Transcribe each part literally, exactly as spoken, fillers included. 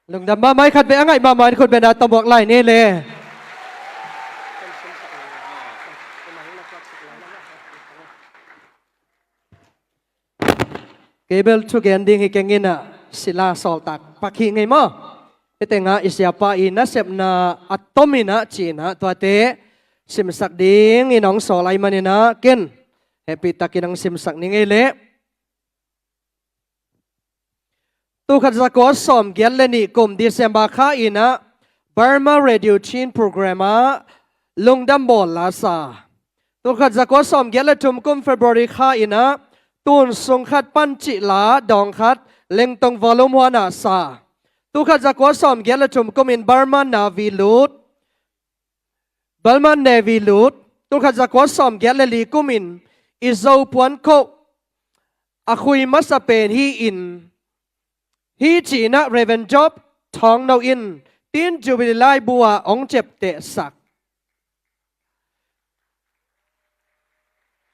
Lungdam mahmah, khat vei a ngaih mahmah in khut beng a tawm buak lai ni le. Kei bel thugen ding hi keng in ah, sila sawltak pak hi ngei maw. Hih tengah i siapa i nasepna a tom in ah ci-in ah tuate simsak dingin hong sawl ahih manin ah ken hehpihtakin hong simsak ni ngei leh. Tul khat za kua sawm giat le nih kum December kha in ah Burma Radio Chin program ah lungdam bawl la sa. Tul khat za kua sawm giat le thum kum February kha in ah tun sung khat pan cih la dawng khat Lengtong volume one ah sa. Tul khat za kua sawm giat le thum kum in Burma Navy lut, Burma Navy lut. Tul khat za kua sawm giat le li kum in i Zo puan khoh a khui masa pen hi in, hi ci-in ah Reverend Job Thawng No in Teen Jubilee laibu ah hong ciaptehsak.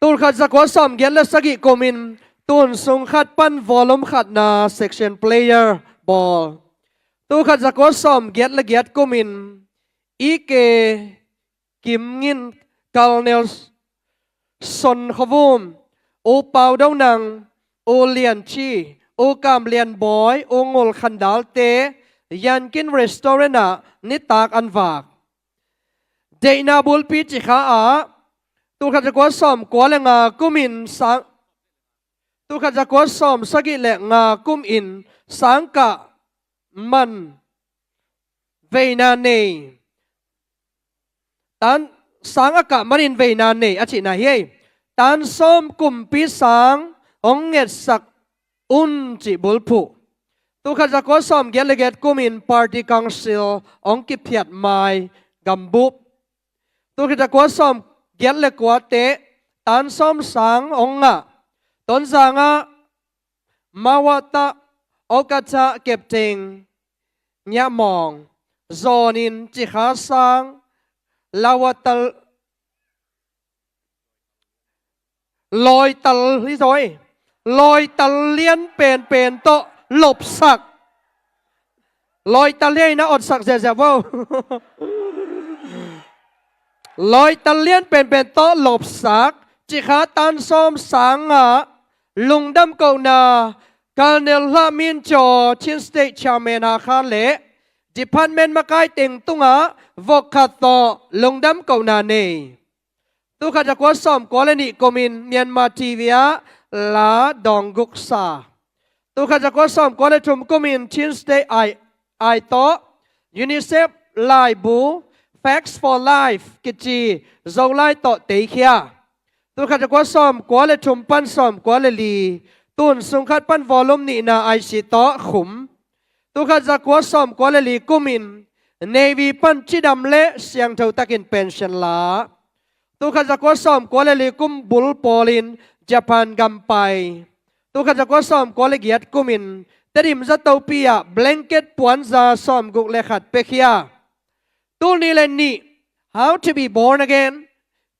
Tul khat za kua sawm giat le sagih kum in tun sung khat pan volume khatna section player bawl. Tul khat za kua sawm giat le giat kum in i ke Kim Ngin, Colonel Son Kho Vum, U Pau Do Nang, U Lian Ci, U Kam Lian Bawi, U Ngul Khan Dal te Yankin Restaurant ah nitak an vak. Deihna bulpi ci kha ah tul khat za kua sawm kua le nga kum in sang, tul khat za kua sawm sagih le nga kum in sangkah man veina nei. Tan sang a kah manin veina nei a cihna hi. Tan sawm kumpi sang hong ngetsak un cih bulphuh. Tul khat za kua sawm giat le giat kum in Party Council hong kiphiat mai gambup. Tul khat za kua sawm giat le kua te tan sawm sang hong ngah. Tonzang ah Mawata Okata Kepteng Ngiahmawng zawnin cikha sang lawatal, lawital hi zaw ei. Lawital lian penpen tawh lopsak. Lawital lian in a otsak ziahziah vo. Lawital lian penpen tawh lopsak. Cikha tan sawm sang ah lungdam kohna Colonel Hla Min Caw Chin State Chairman Hakha le department makai teng tungah vok khat tawh lungdam kohna nei. Tul khat za kua sawm kua le nih kum in Myanmar T V ah la dawng guk sa. Tul khat za kua sawm kua le thum kum in Chin State ai, ai tawh UNICEF laibu Facts for Life kici Zolai tawh teikhia. Tul khat za kua sawm kua le thum pan sawm kua le li tun sung khat pan volume nihna I C tawh khum. Tul khat za kua sawm kua le li kum in Navy pan cidam le siangtho takin pension la. Tul khat za kua sawm kua le li kum bul pawlin Japan gam pai. Tul khat za kua sawm kua le giat kum in Tedim zatopi ah blanket puanza sawm guk le khat pekhia. Tul nih le nih, How to be Born Again,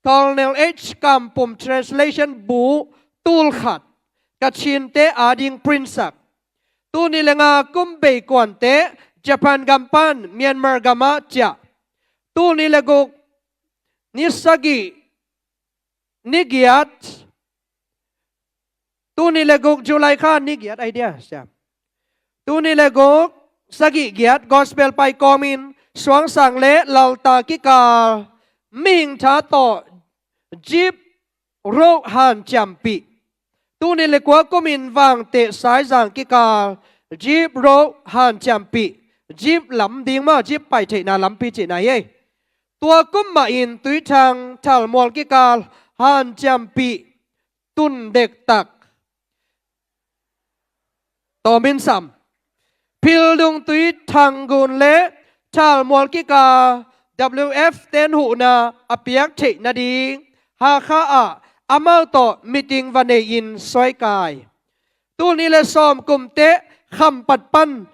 Colonel H Kam Pum translation bu tul khat Kachinte ading print sak. Tul nih le nga kum bei kuante Japan gam pan Myanmar gamah ciah. Tul nih le guk ni sagih ni giat, tul nih le guk July kha ni giat ai dia sia. Tul nih le guk sagih giat gospel pai kawmin suangsang le lalta kikal mihing tha tawh jeep roh hanciampih. Tul nih le kua kumin vangteh saizang kikal jeep roh hanciampih. Jeep lam ding maw, jeep pai theihna lampi cihna hi. Tua kum mahin Tuithang Thalmual kikal hanciampih tun dektak. Tawmin sam. Phildung Tuithang gun le Thalmual kikal W F ten huhna a piak theih nading Hakha ah amau tawh meeting va nei-in suaikai. Tul nih le sawm kumte Khampat pan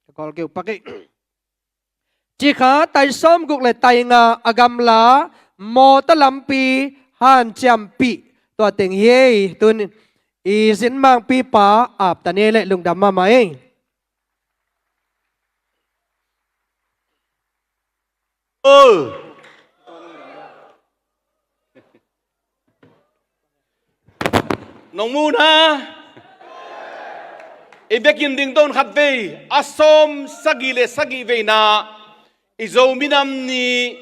Ka kawl keu pak ei. Cikha tai sawm guk le tai nga a gamla mawtaw lampi hanciampih tua teng hi ei. Tun I zinmangpipa Aptane le lungdam mahmah ei. Oh. Nong mu na. I vekin ding ton khat vei a sawm sagih le sagih veina i Zo minam ni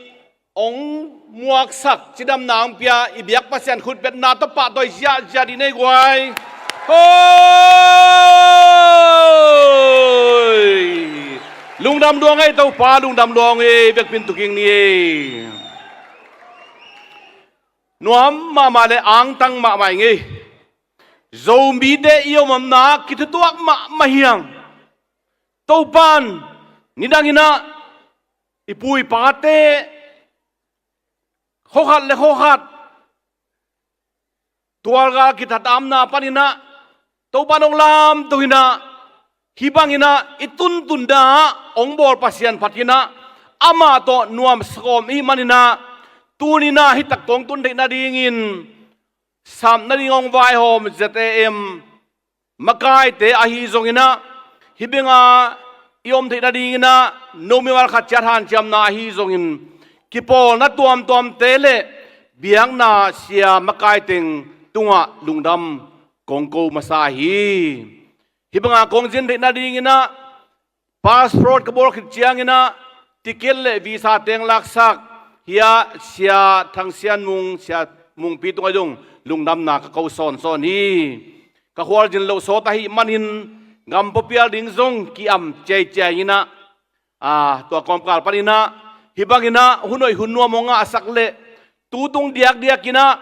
ong muaksak cidamna ong pia i biak Pasian khutbetna tawh pahtawi ziahziah dih nei guai. Hoi. Lungdam luang ei Topa, lungdam luang ei, vekpin tuking ni ei. Nuam mahmah le angtang mahmah ing ei. Zomite i omamna kithutuak mahmah hiang. Topan nidang inah i pu i pate khokhat le khokhat tualgal kithatamna paninah Topan ong lamto inah hih banginah i tuntun dah ong bawl Pasian phat inah amah tawh nuam sawm i hih maninah tuninah hih tak kong tun theih nadingin sap nading ong vaihawm Z A M makaite ahi zonginah hih benga i om theih nadinginah nomi malkhat ciat hanciamna ahi zongin kipawlna tuamtuamte le biakna sia makaiteng tungah lungdam kong ko masa hi. Hih banga kong zin theih nadinginah passport ka bawl khit cianginah ticket le visa teng laksak hia Sia Thang Sian Mung, Sia Mungpi tungah zong lungdamna ka ko sawnsawn hi. Ka khualzin loh sawt ahih manin gam papial ding zong ki-am ciaiciai inah, tua kawmkal paninah hih banginah hun hoih hun nuam hong ngahsak leh tutung diakdiakinah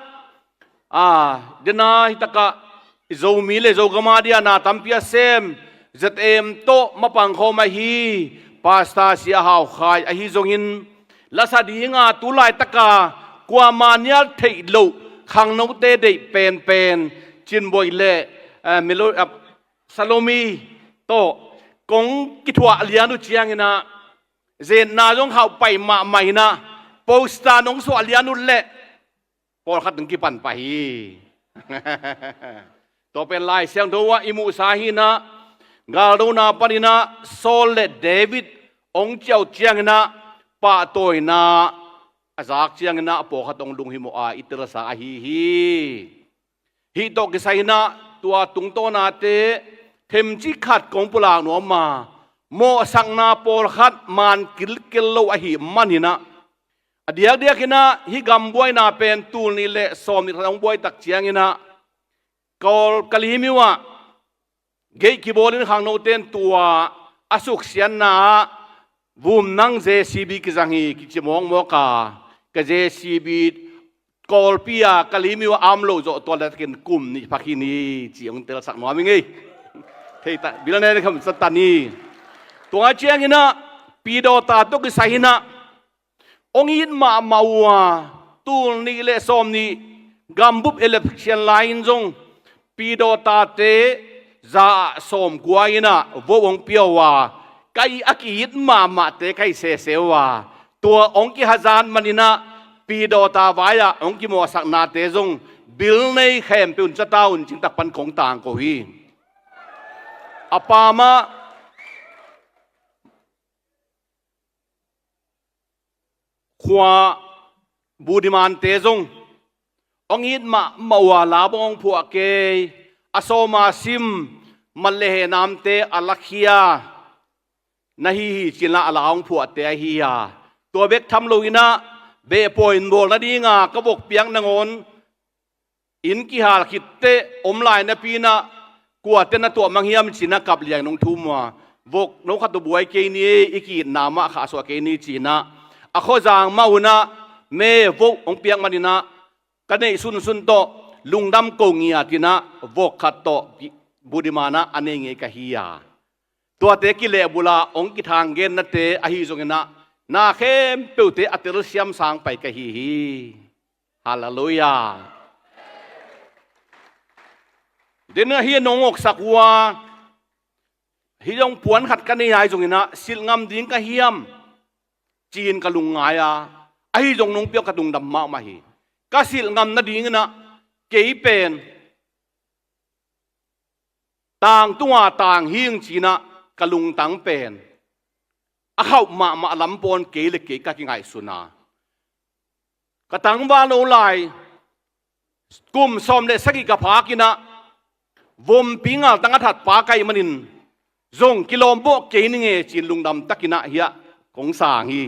dena hih takah i Zomi le Zogam a dia na tampi a sem Z M tawh mapangkhawm ahi Pastor Sia Hau Khai ahi zongin lasa dinga tu laitaka kuama nial theih loh khangnote deih penpen Cinboih le Salomi tawh kong kithuah lian uh cianginah zetna zong hauh pai mahmah inah poster nong suah lian uh leh pawlkhat nong kipan pah hi. Tua pen Lai Siangtho ah i muhsa hinah galdona paninah Saul le David ong ciauh cianginah pahtawina a zak cianginah a pawlkhat ong lunghimawh a i telsa ahi hi. Hih tawh kisai inah tua tungtawnate themcik khat kong pulak nuam a mawhsakna pawlkhat man kilkel lo ahih maninah a diakdiakinah hih gam buaina pen tul nih le sawm nih khat hong buai tak cianginah Kawl Kalimyo ah gate kibawlin khangnote in tua a suksiatna ah vum nang J C B kizang hi kici mawkmawk a ka J C B Kawlpi a Kalimyo a am loh zawh tua letakin kum nih pha khin hi ci hong telsak nuam ing ei. Thei ta bilne kham satan hi. Tua cianginah pidawta tawh kisai inah hong it mahmah uh a tul nih le sawm nih gambup election lai-in zong pidawtate za ah sawmkua inah vote hong pia uh a ka i a ki-it mahmahte ka hi sese uh a tua hong kihazat maninah pidawta vai-ah hong kimawhsaknate zong bil nei khempeuh un cata un cingtak pan kong tangko hi. A pamah khua budimante zong hong it mahmah uh a la bang hong phuah kei a sawma sim mat le hehnamte a lakhia na hi hi cinah a la hong phuahte ahi a tua bek tham loinah behpawi in bawl nadinga ka vok piak nangawn inn kihal khitteh om lai napi inah kuate na tuah mang hiam cinah kapliang nong thum uh a vok no khat uh buai kei ni ei i ki-itna mah khahsuah kei ni cinah a khuazang mah unah me vok hong piak maninah ka neih sunsun tawh lungdam ko ngiatinah vok khat tawh budimanah a nei ngei ka hi a tuate kilehbula hong kithang gennate ahi zonginah na khempeuhte a telsiam sang pai ka hi hi. Halleluiah. Denah hih a nong oksak uh a hih zong puan khat ka nei ai zonginah silh ngam ding ka hiam ci-in ka lungngai a ahi zong nong piak ka lungdam mahmah hi. Ka silh ngam nadinginah kei pen tangtunga tang hing cinah ka lungtang pen a khauh mahmah lam pawn kei le kei ka kingaihsun a, ka tangval lo lai kum sawm le sagih ka phakinah vompi ngaltang a thatpa ka hih manin zong kilawm bawh kei ning e cin lungdam takinah hiah kong sang hi.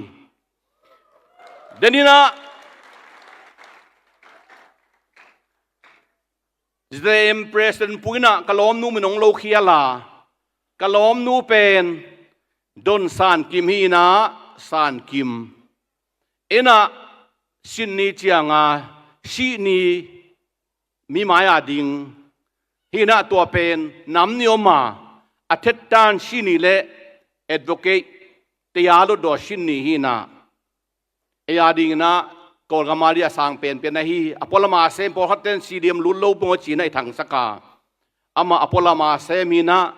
Deninah Z M President Pu inah ka lawmnu min hong lokhial a, ka lawmnu pen Don San Kim hi inah, San Kim inah Sydney cianga sihni mi mai-a ding hi inah, tua pen nam nih om a, a thettan sihni le advocate taya dotdaw sihni hi inah, ei a dinginah Kawlgam a ding a sang penpen ahi. A pualama sem pawlkhatten C D M lut lo pong a cinah i thangsak a, amah a pualama sem hi inah,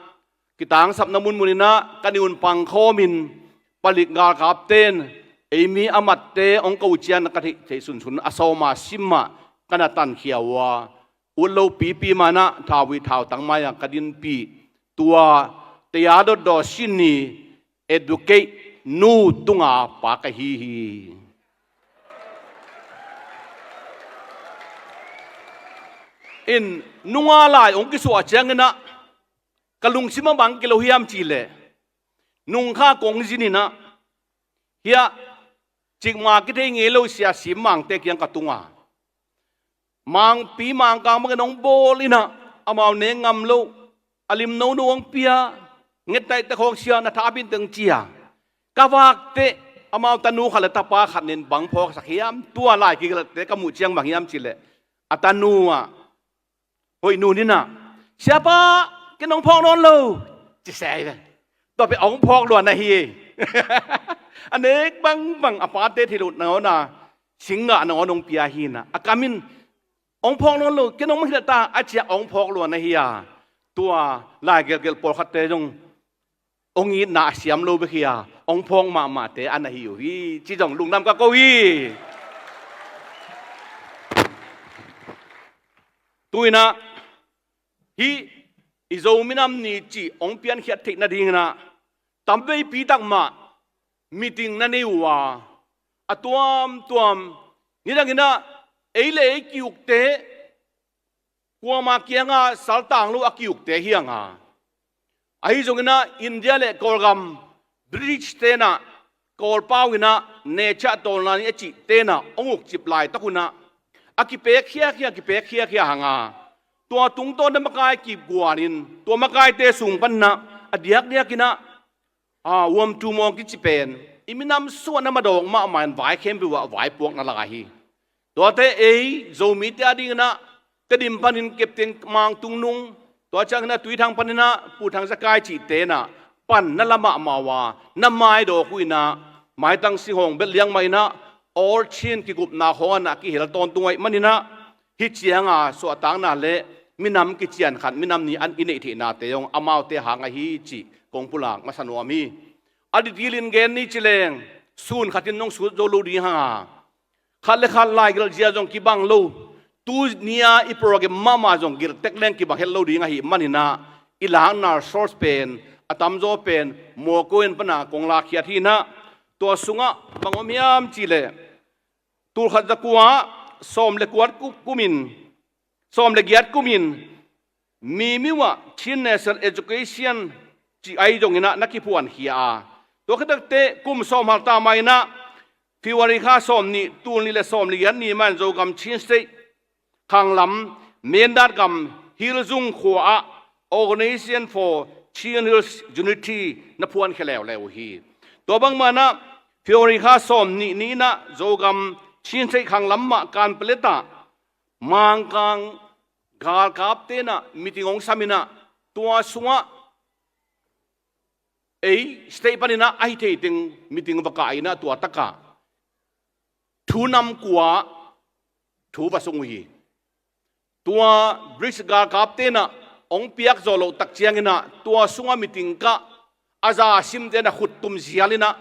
kitangsapna munmuninah ka niun pangkhawmin palik galkapten ei mi a matte hong ko ciangin ka theih theih sunsun a sawma simmah ka na tankhia uh a, ut lo pipi manah thauhuih thautang mai-ah ka dinpih tua taya dotdaw sihni advocate nu tunga pa ka hi hi. In nunga lai hong kisuah cianginah ka lungsim a bang kilo hiam cihleh, nungkha kong zininah hiah cikmah kithei ngei lo sia Sim Mangte kiang ka tunga, Mangpi Mangkang bangin hong bawl inah amau nek ngam lo, a lim nono hong pia, ngettaihte khawng sia na tha a binteng cia. Ka vakteh amau tanu khat le tapa khat nin bang phawksak hiam, tua lai kigelhte ka muh ciang bang hiam cihleh, a tanu ah hoih nu ninah, "Siapa, ken hong phawk nawn lo," ci se ve. Tua pen hong phawk lua na hi. A nek bangbang a pate thei loh nangawn a singgah nangawn hong pia hi inah, a kam in, "Hong phawk nawn lo, ken hong mangkhia ta," a ciah hong phawk lua na hi a, tua lai gelhgelh pawlkhatte zong hong itna a siam lo bek hi a, hong phawk mahmahte a na hi uh hi, ci zong lungdam ka ko hi. Tu inah hih i Zo minam ni cih hong piankhiat theih nadinginah tamveipi tak mah meeting na nei uh a, a tuamtuam nidanginah ei le ei ki-ukte, kuama kiangah saltang lo a ki-ukte hi hang a, ahi zonginah India le Kawlgam British tenah Kawlpau inah necha tawlna ni a cih tenah hong ukcip laitak unah a kipek khiakhia, kipek khiakhia hang a, tua tungtawn na makai kiguanin tua makaite sung paninah a diakdiakinah a, uamtu mawng kici pen i minam suahna madawk mahmah in vai khempeuh ah vaipuak na lai hi. Tuate ei Zomite a dinginah Tedim panin Captain Mang Tung Nung, tua cianginah Tuithang paninah Pu Thang Za Kai cihte inah pan na la mahmah uh a, na maidawk uh inah, maitang singhawng belh liang mah inah All Chin kigupna khawng ah na kihel tawntung ahih maninah, hih cianga suahtakna le minam kician khat, minam ni an i neih theihnate zong amaute hang ahi cih kong pulak masa nuam hi. A detail in gen ni ci leng, sun khatin nong sut zo lo ding hang a, khat le khat laigelh zia zong kibang lo, tuni-a i program mahmah zong gelh tek leng kibang het lo ding ahih maninah, i lakna source pen a tamzaw pen mawkaw in pana kong lakkhiat hi inah, tua sungah bang om hiam cihleh, tulkhat zakua sawm le kuat ku-, kumin, sawm le giat kumin, Mimiu ah Chin National Education cih ahi zonginah na kiphuankhia a, tua khit takteh kum sawm halta mah inah February kha sawm nih, tul nih le sawm le giat ni mah in Zogam Chin State khanglam Mindat gam Hilzung khua ah Organization for Chin Hills Unity na phuankhia leuleu uh hi. Tua bangmah inah February kha sawm nih ni inah Zogam Chin State khanglam mah Kanpalet ah Mangkang galkapte inah meeting hong sam inah, tua sungah ei state paninah ahi theiteng meeting va kah inah, tua takah thu nam kua thu va sung uh hi. Tua British galkapte inah hong piak zawh loh tak cianginah tua sungah meeting kah, a za simte inah khuttum zial inah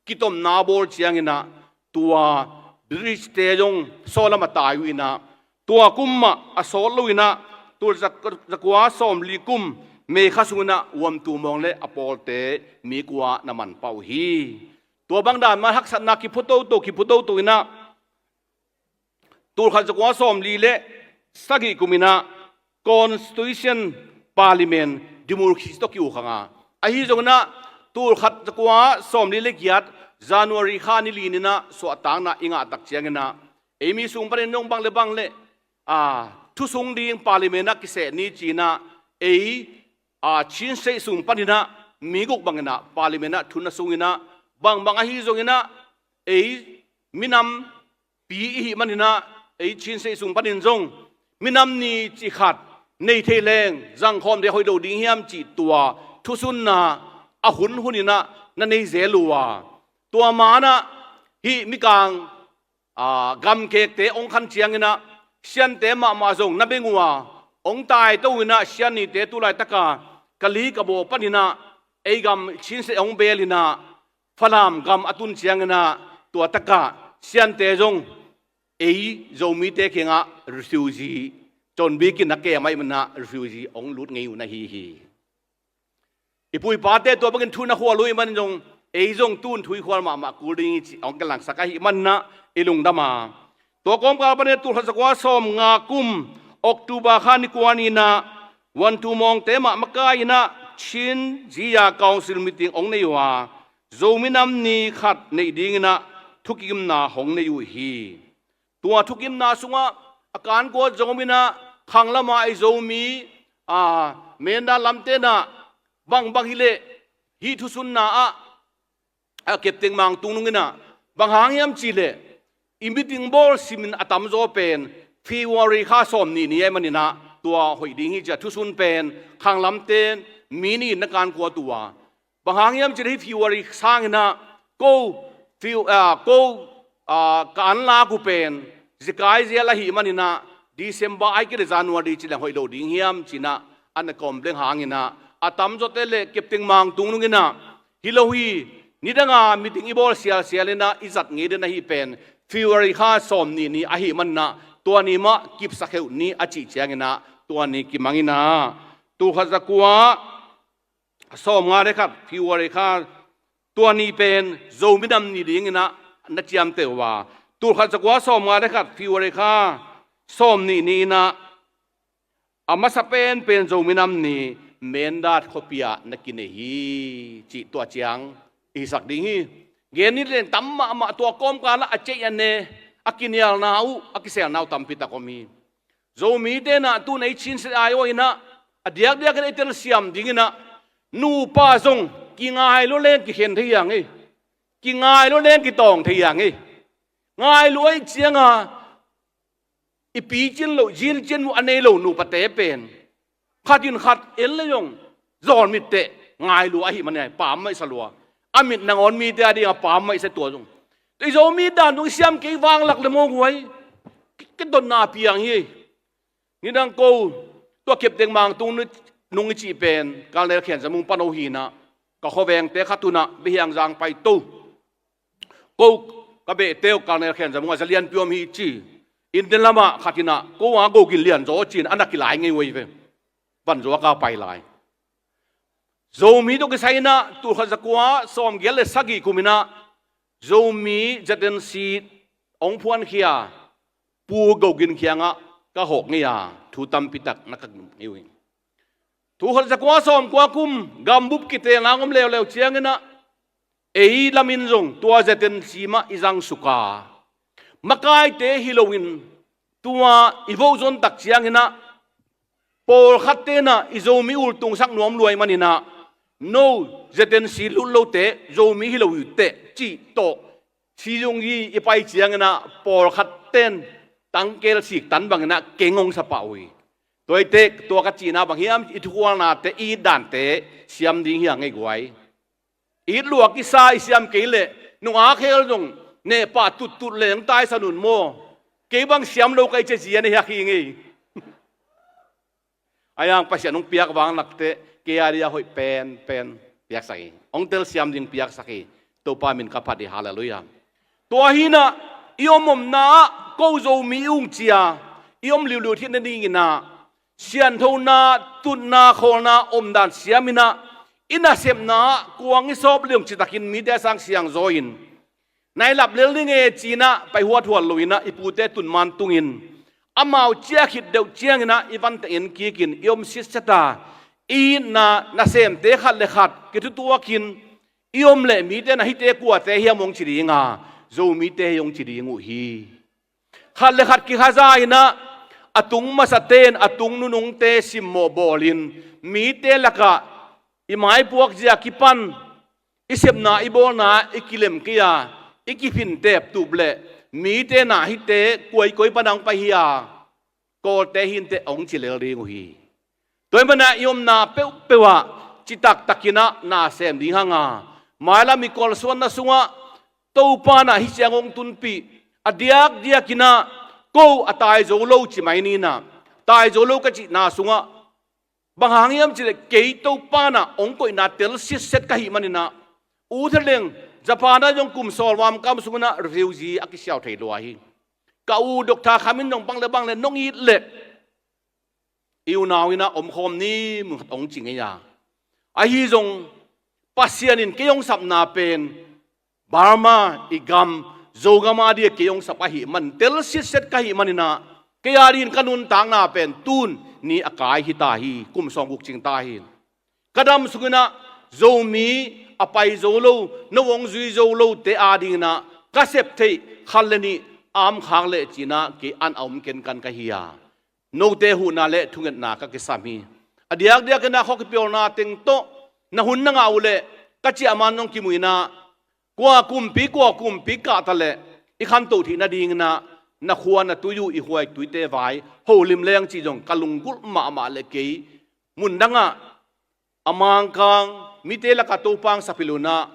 kitomna bawl cianginah tua British-te zong sawlam a tai uh inah, tua kum mah a sawt lo inah tul za-, zakua sawmli kum May kha sung inah Wamtumawng le a pawlte mi kua na man pah uh hi. Tua bang dan mah haksatna kiphua toto, kiphua toto inah tulkhat zakua sawmli le sagih kum inah Constitution, Parliament, Democracy tawh ki-uk hang a, ahi zong inah tulkhat zakua sawmli le giat January kha ni li ni inah suahtakna i ngah tak ciang inah ei mi sung panin zong bang le bang le, a, thusung ding Parliament ah kiseh ni ci inah ei, a, Chin State sung panin ah mi guk bang inah Parliament ah thu na sung inah, bangbang ahi zong inah ei minampi i hih man inah ei Chin State sung panin zong minam ni cih khat nei thei leng zangkhawm ding hoih lo ding hiam cih tua thusunna a hun hun inah na nei zel uh a, tua ma inah hih mikang, a, gamkekte hong khan ciang inah Siante mahmah zong na beng uh a, hong taito uh inah Sian nite tu laitaka Kali Kabaw pan inah ei gam Chin State hong beel inah Falam gam a tun ciang inah tua takah Siante zong ei Zomite kiangah refugee, conbik in a kem ahih man inah refugee hong lut ngei uh na hi hi. I pu i pate tua bangin thu na khual uh ahih man zong ei zong tun thu i khual mahmah kul ding hi ci hong kilangsak ahih man inah i lungdam a. Tua kawmkal panin ah tulkhat zakua sawmnga kum October kha ni kua ni inah Wamtumawngte mah makai inah Chin Zia Council meeting hong nei uh a, Zomi nam ni khat neih ding inah thukimna hong nei uh hi. Tua thukimna sungah a kankua zong om inah khanglam a i Zomi, a, Mindat lamte inah bangbang hi leh hih thusunna ah, a, Captain Mang Tung Nung inah bang hang hiam cih leh i meeting bawl simin a tamzaw pen February kha sawmnih ni ahih man inah tua hoih ding hi ci a thusun pen khanglamte mi nih in na kankua uh a, bang hang hiam cih leh hih February sang inah ko, Fe-, a, ko, a, ka anlak uh pen zekai zel ahih man inah December ahih kei leh January ci leng hoih lo ding hiam ci inah a na complain hang inah a tamzawte le Captain Mang Tung Nung inah hi lo hi, nidang a meeting i bawl sialsial inah i zat ngei den ahih pen February kha sawmnih ni ahih man inah tua ni mah kipsak heuh ni a cih ciang inah tua ni kimang inah tulkhat zakua sawmnga le khat February kha tua ni pen Zomi nam ni ding inah na ciamteh uh a, tulkhat zakua sawmnga le khat February kha sawmnih ni inah a masa penpen Zomi nam ni Mindat khuapi ah na kinei hi cih tua ciang i hisak ding hi. Gen ni leng tam mahmah, tua kawmkal ah a ceih a ne, a kinialna uh, a kiselna uh tampi tak om hi. Zomite inah tu-in ei Chin State ai-awh inah a diakdiak in ei telsiam ding inah nupa zong kingai lua leng kikhen thei hi hang ei. Kingai lua leng kitawng thei hi hang ei. Ngai lua ahih ciang a i picin loh, zincin uh a nei lo nupate pen khat in khat en le zong zawlmit teh ngai lua ahih man inah pammaih sa lua. A mit nangawn mite a ding a pammaih sa tua zong. I Zomi dan zong i siam kei vanglak le maw guai. Ki, kidotna piang hi. Nidang ko tua Captain Mang Tung Nung i cih pen Colonel Khen Za Mung pano hi inah ka khuavengte khat un ah Biahiangzang paito. Ko ka behte uh Colonel Khen Za Mung a za lianpi om hi ci. India lam ah khat inah ko a go gin lianzaw ci-in a na kilai ngei uh hi ve. Vanzuak a pai lai. Zomi tawh kisai inah tulkhat zakua sawmgiat le sagih kum inah Zomi Z N C hong phuankhia Pu Go Gin kiangah ka hawk ngei a, thu tampi tak na ka ngen ngei uh hi. Tulkhat zakua sawmkua kum gambup kiteelna hong om leuleu ciang inah ei lam in zong tua Z N C mah i zangsuk a, makaite hi loin tua i vote zon tak ciang inah pawlkhatte inah i Zomi ultungsak nuam lua ahih man inah no Z N C lut lote Zomi hi lo uh teh cih tawh Siyungyi i pai ciang inah pawlkhatte in tangkel sik tan bang inah keng hong sa pah uh hi. Tua hi teh tua ka cihna bang hiam, i thukhualnate, i it dante siam ding hi hang ei guai. It lua kisa i siam kei leh nungak hel zong neh pah tuttut leng taisan un maw. Kei bang siam lo ka hih ciang zia na hiak hi ngei. Ahi hang Pasian hong piak vanglak teh kei a dia hoih penpen piaksak hi. Hong telsiam ding piaksak hi. Topa min ka phat hi, halleluiah. Tua hi inah i om omna ah ko Zomi i ung cia i om liuliu theihna ding inah sianthona, tutna, khawlna omdan siam in ah, i nasepna ah kuang i sawp leng citakin mite a sang siangzaw in, na i lap lel ning e ci-in ah pai huathuat lo in ah i pute tun man tungin, amau ciah khit deuh ciangin ah i vante en kikin i om sitset a, i itna nasemte khat le khat kithutuakin i om leh mite na hite kuate hiam hong ci ding a, Zomite hi hong ci ding uh hi. Khat le khat kikhaza in ah, a tung masate in a tung nunungte simmawh bawlin, mite lakah i maipuak zia kipan, i sepna i bawlna i kilem kei a, i kiphin tep tup leh mite na hite kuaikoi pan hong pai hi a, Kawlte hi inteh hong ci lel ding uh hi. Tua ahih manin ah i omna peuhpeuh ah citaktakin ah na sem ding hang a, mailam i kawlsuanna sungah Topa in ah hih ciang hong tunpih, a diakdiakin ah ko a tai zo lo ci mai ni in ah, tai zo lo ka cihna sungah bang hang hiam cih leh kei Topa in ah hong koihna tel sitset ka hih manin ah, u thei leng Japan ah zong kum sawlwam kam sungin ah refugee a kisiau thei lua hi. Ka u Doctor Kham in zong bang le bang le nong it leh i unau in ah omkhawm ni mun khat hong ci ngei a. Ahi zong Pasian in kei hong sapna pen Burma i gam, Zogam a dia kei hong sap ahih man, tel sitset ka hih manin ah, kei a dingin ka nuntakna pen tun ni a kai hi ta hi, kum sawmguk cing ta hi. Ka dam sungin ah Zomi a pai zo lo, no hong zui zo lote a dingin ah ka sep theih khat le nih a om khak leh ci-in ah kei an a om kenkan ka hi a, note huhna le thungetna ka kisam hi. A diakdiakin ah khuakipawlna teng tawh na hun na ngah uh leh ka ciahman zong kimu in ah, kua kumpi kua kumpi kah ta leh i khantoh theih nadingin ah na khua na tui uh, i huai tuite vai holim leng cih zong ka lunggulh mahmah leh kei mundangah a Mangkang mite lakah Topa hong sap hi lo in ah,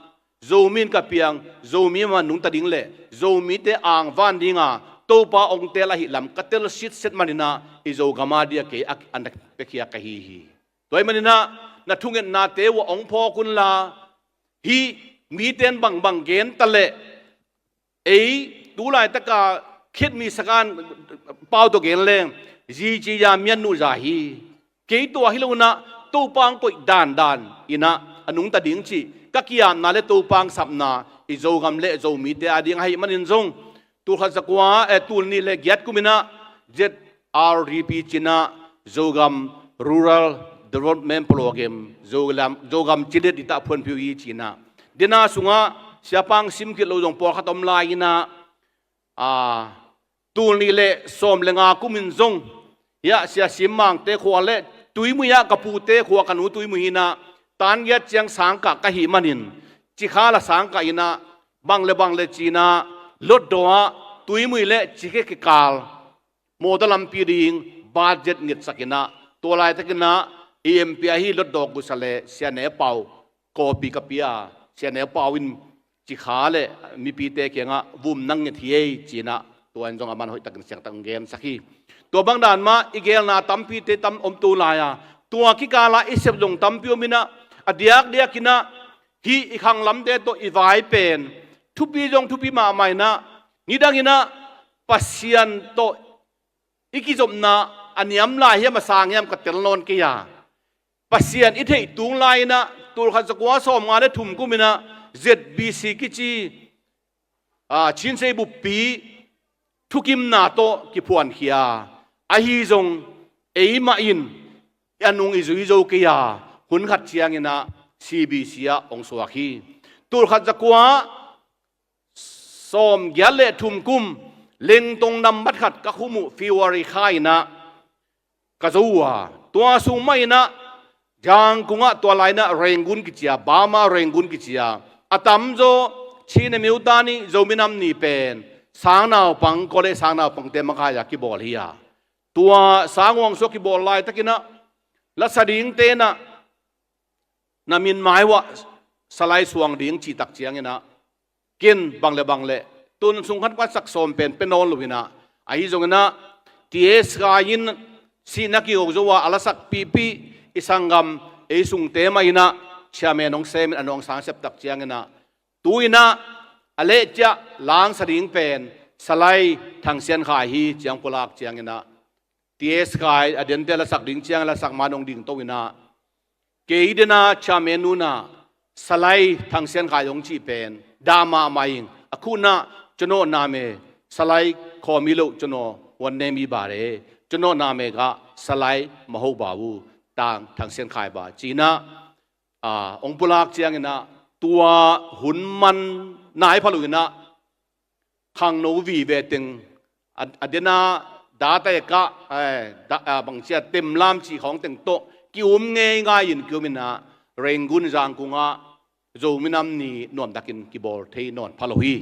Zomi in ka piang, Zomi mah nungta ding le Zomite angvan dinga Topa hong teel ahih lam ka tel sitset manin ah i Zogam a dia kei a, an piakhia ka hi hi. Tua ahih manin ah na thungetnate uh ah hong phawk un la, hih mite in bangbang gen ta leh, ei tu laitaka khitmi sakan pau tawh gen leng, zi ci ya mian nuh za hi. Kei tua hi lo in ah Topa hong koih dandan in ah a nungta ding cih ka kiamna le Topa hong sapna i Zogam le Zomite a ding ahih manin zong, tul khat za kua, eh, tul nih le giat kum in ah Z R D P ci-in ah Zogam Rural Development Program, Zogam, Zogam cilet i tah phuanphiu hi ci-in ah, dena sungah siapa hong sim khit lo zong pawlkhat om lai in ah, a, tul nih le sawm le nga kum in zong, hiah Sia Sim Mangte khua le Tuimui ah ka pute khua ka nu Tuimui hi in ah, tan giat ciang sangkah ka hih manin, cikhal ah sangkah in ah, bang le bang le ci-in ah, Hlutdaw ah Tuimui le Cikhe kikal mawtaw lampi ding budget ngetsak in ah, tua laitakin ah i M P ahi Hlutdaw gusa le Sia Ne Pau, kawpi ka pia, Sia Ne Pau in Cikha le mipite kiangah vum nang nget hi ei ci-in ah, tua in zong aman hoihtakin siangtak hong gensak hi. Tua bang dan mah i geelna tampite tam om tu lai a, tua kikal ah i sep zong tampi om in ah, a diakdiakin ah hih i khanglamte tawh i vai pen thupi zong thupi mahmah in ah, nidang in ah Pasian tawh i kizopna a niam lai hiam a sang hiam ka tel nawn kei a, Pasian i theih tung lai in ah, tul khat za kua sawm nga le thum kum in ah Z B C kici, a, Chin Sei Buppi thukimna tawh kiphuankhia. Ahi zong eimah in a nung i zui zo kei a, hun khat ciangin ah C B C ah hong suak hi. Tul khat za kua sawm giat le thum kum, Lengtong nambat khat ka khum uh February kha in ah ka zo uh a, tua sung mah in ah Zangkung ah, tua lai in ah Rangoon kici a, Burma Rangoon kici a, a tamzaw Chin Imyotn ni, Zomi Nam Ni pen sangnaupang, college sangnaupangte makai a kibawl hi a, tua sang huang sung a kibawl laitakin ah lasa dingte in ah na min mai uah salai suang ding cih tak ciangin ah, ken bang le bang le tun sung khat khat sak sawm pen pia nawn lo in ah, ahi zongin ah T S Khai in sihna kigawm zo a, a lasak pihpih i sanggam, ei sungte mah in ah chairman hong sem in a nawngsang sep tak ciangin ah, tu in ah a leh ciah langsa ding pen salai Thang Sian Khai hi ci-in pulak ciangin ah, T S Khai a dente lasak ding ciang lasak man hong dingto inah, kei dena chairman nunah Salai Thang Sian Khai hong cih pen dah mahmah ing. A khunah ကျွန်တော်နာမည် Salai Khaw Milo, ကျွန်တော် ဝန်ထမ်းမီးပါတယ် ကျွန်တော်နာမည်က Salai Maho Ba ဦး Thang Thang Sian Khai Ba ကျင်းah, hong pulak ciang inah, tua hun man nai pha lo inah, khangno vive teng a, a dena data ka, eh, da, ah, bangcia temlam cih khawng teng tawh ki-um ngeingai in ki-um inah, Rangoon Zangkung ah Zo minam ni nuamtakin kibawl thei nawn pha lo hi.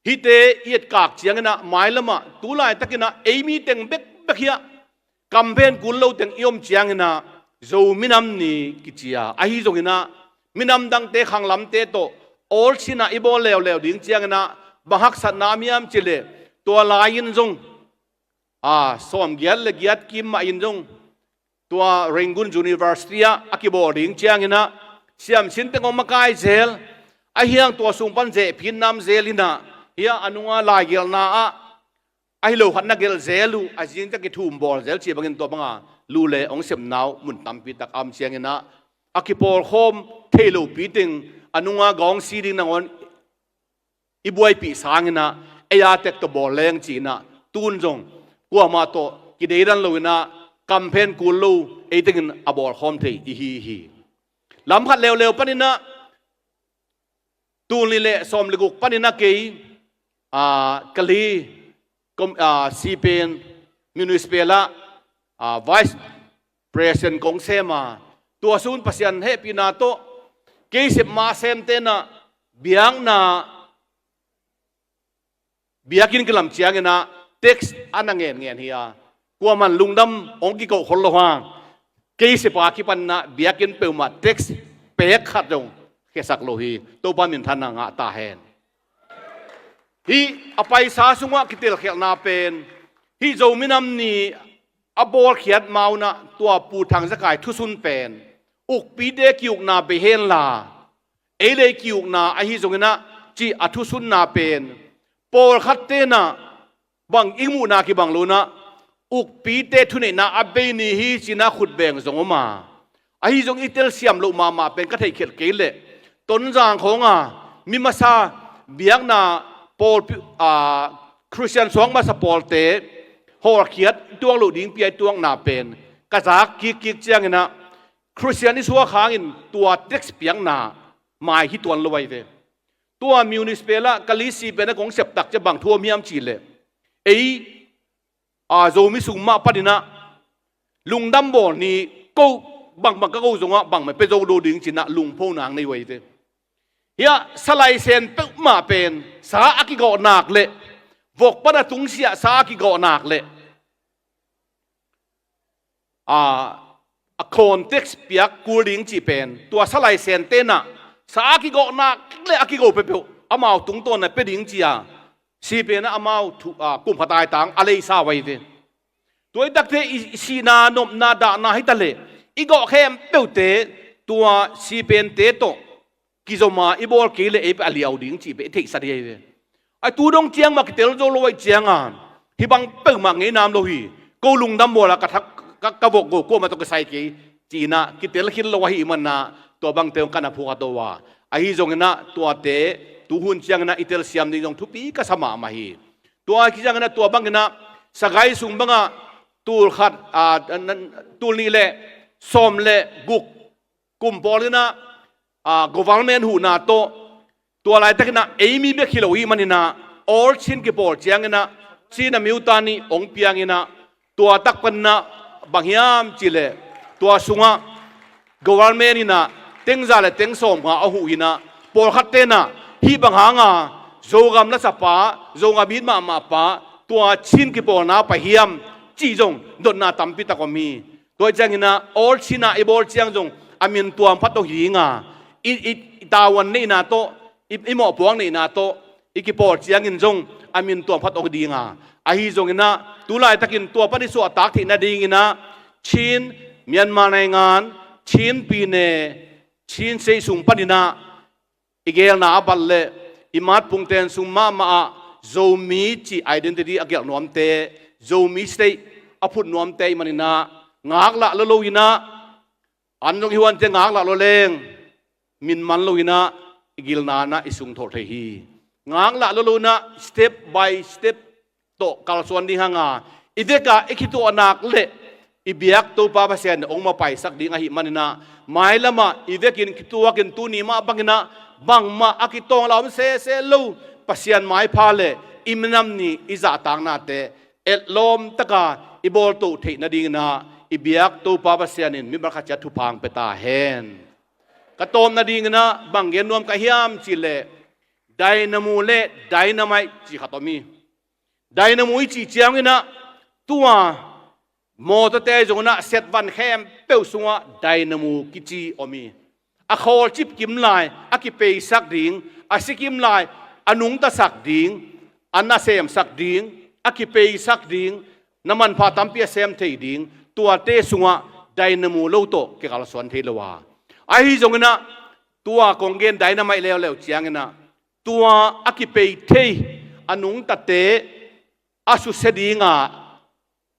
Hihte i etkak ciang inah, mailamah tu laitakin ah ei mi teng bekbek hi ah, kamphen kul lo teng i om ciang inah Zo minam ni kici a, ahi zong inah minam dangte khanglamte tawh awlcin ah i bawl leuleu ding ciang inah, bang haksatna om hiam cih leh, tua lai-in zong, ah, sawmgiat le giat kim mah in zong tua Rangoon University ah a kibawl ding ciang inah, siamsin teng hong makai zel, ahi hang tua sung pan zehphin nam zel inah, hih a nunga laigelhna ah ahi lo khat na gelh zel uh, a zingtak i thum bawl zel cih bangin tua banga lu le hong sepna uh mun tampi tak a om ciang inah, a kipawlkhawm thei lopi teng a nunga gawngsi ding nangawn i buaipih sang inah, ei a tek tawh bawl leng cih inah, tun zong kuamah tawh kideidan lo inah, kamphen kul lo, ei tengin a bawlkhawm thei i hi hi. Lam khat leuleu pan inah, tul nih le sawm le guk pan inah kei, ah, Kali kom-, ah, C P M Municipal ah, ah, Vice President kong sem a, tua sun Pasian hehpihna tawh kei sep ma semte inah biakna, biakinn kilam ciang inah tax a na ngenngen hi a, kuaman lungdam hong kikoh khol lo hang, kei sep a kipan inah biakinn peuhmah tax pek khat zong khiasak lo hi. Topa minthanna ngah ta hen. Hih a paisa sungah kitelkhialhna pen, hih Zo minam ni a bawlkhiat ma-un ah tua Pu Thang Za Khai thusun pen, ukpite ki-ukna bei henla, ei le ei ki-ukna ahi zong inah, cih a thusunna pen, pawlkhatte inah bang i muhna kibang lo inah, ukpite thuneihna a bei ni hi ci inah khut beng zong om a, ahi zong i telsiam loh mahmah pen ka theihkhialh kei leh, Tonzang khawng a mi masa biakna pawlpi, ah, Khristian suak masa pawlte hawlkhiat i tuak loh ding pi a i tuakna pen ka zak kikkik ciang inah, Khristian i suak hangin tua tax piakna mai hi tuan lo ahi ve. Tua Municipal ah Kali C P M ah kong sep tak ciang bang thu om hiam cih leh, ei, ah, Zomi sung mah pan inah lungdam bawl ni, ko bangbang ka ko zongah bangmah pia zo lo ding ci inah lungpho nang nei uh ahi ve. Hih a Salai Sen peuhmah pen sa a kigawh nak leh, vok pan a tungsiah sa a kigawh nak leh, a, a context piak kul ding cih pen, tua Salai Sente inah sa a kigawh nak le a kigo peuhpeuh amau tungtawn a pia ding ci a, C P M ah amau thu, a, kum khat aitang a leisa uh ahi ve. Tua i takte i, i sihna, nopna, dahna hi ta leh, i gawh khempeuhte tua C P M te tawh kizom a i bawl kei leh ei peuh a liau ding cih peuh i theihsa ding ahi ve. A tu dong ciang mah kitel zo lo ahih ciang a, hih bang peuhmah ngei nam lo hi. Ko lungdam bawl a ka thak, ka, ka vok go kuamah tawh kisai kei ci inah kitel khin lo ahih man ah, tua bangte hong ka na phukha to a. Ahi zong inah tuate tuhun ciang inah i telsiam ding zong thupi ka sa mahmah hi. Tua ahih ciang inah tua bang inah Sagaing sung bangah tul khat, a, nan, tul nih le sawm le guk kum pawl inah, a, government huhna tawh, tua laitak inah ei mi bek hi lo ahih man inah, all Chin kipawl ciang inah, Chin a miuta nih hong piang inah, tua tak pan inah bang hiam cih leh, tua sungah government inah teng za le teng sawmnga a huh inah, pawlkhatte inah hih bang hang a Zogam lasapa, Zogam it mahmah pa tua Chin kipawlna pai hiam cih zong dotna tampi tak om hi. Tua ahih ciang inah all Chin ah i bawl ciang zong a min tuam phat aw hi ding a, i, i, i tavuan neihna tawh, i, i mawhpuak neihna tawh i kipawl ciangin zong a min tuam phat aw ding a. Ahi zong inah tu laitakin tua pan i suahtak theih nading inah Chin, Myanmar naingan, Chin pyine, Chin state sung pan inah i gelna a bat leh, i matpungten sung mahmah ah Zomi cih identity a gelh nuamte, Zomi state a phut nuamte i maninah ngaklah lo loinah an zong i huante ngaklah lo leng min man loinah i gilnanah i sungthawh thei hi. Ngaklah lo loinah step by step tawh kalsuan ding hanga i vekah i khituahnak le i biak Topa Pasian in hong mapaisak ding ahih maninah mailamah i vekin kituakin tuni mah banginah bangmah a kitawng la om sese lo Pasian maipha le i minam ni i zahtaknate etlawm taka i bawltoh theih nadinginah i biak Topa Pasian in mi bangkhat ciat thupha pia ta hen. Ka tawp nadinginah bang gen nuam ka hiam cihleh dynamo le dynamite ci khat om hi. Dynamo i cih cianginah tua mawtawte zonginah setvan khempeuh sungah dynamo kici om hi. A khawlcip kim lai a kipeisak ding, a si kim lai a nungtasak ding, a nasemsak ding, a kipeisak ding, na manpha tampi a sem thei ding, tuate sungah dynamo lo tawh kikalsuan thei lo a. Ahi zonginah tua kong gen dynamite leuleu cianginah tua a kipei thei a nungtate a susia dinga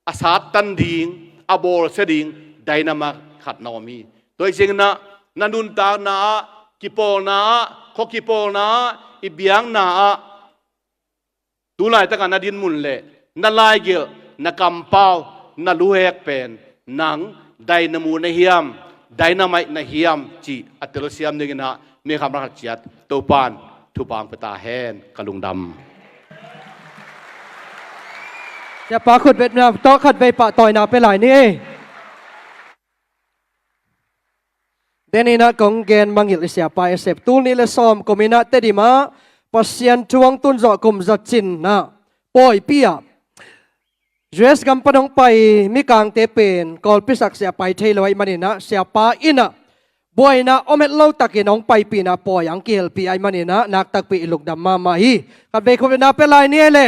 a sattan ding a bawlsia ding dynamite khat na om hi. Tua hi cianginah na nuntakna ah, kipawlna ah, khua kipawlna ah, i biakna ah, tu laitakah na dinmun le na laigelh, na kampau, na luhek pen nang dynamo na hiam, dynamite na hiam cih a telsiam dinginah mi khamkhat ciat Topan thupha pia ta hen. Ka lungdam. Siapa khut betna tawh khat vei pahtawina pia lai ni ei. Deninah kong gen mangngilh i siapa i sep tul nih le sawm kuminah Tedim ah Pasian thu hong tunzawh kum za cinah pawipi ah U S gam pan hong pai mikangte pen kawlpisak siapa i thei lo ahih maninah siapa innah buaina om het lo takin hong paipihna pawi ang kihelpih ahih maninah naktakpi i lungdam mahmah hi. Khat vei khut betna pia lai ni ei le.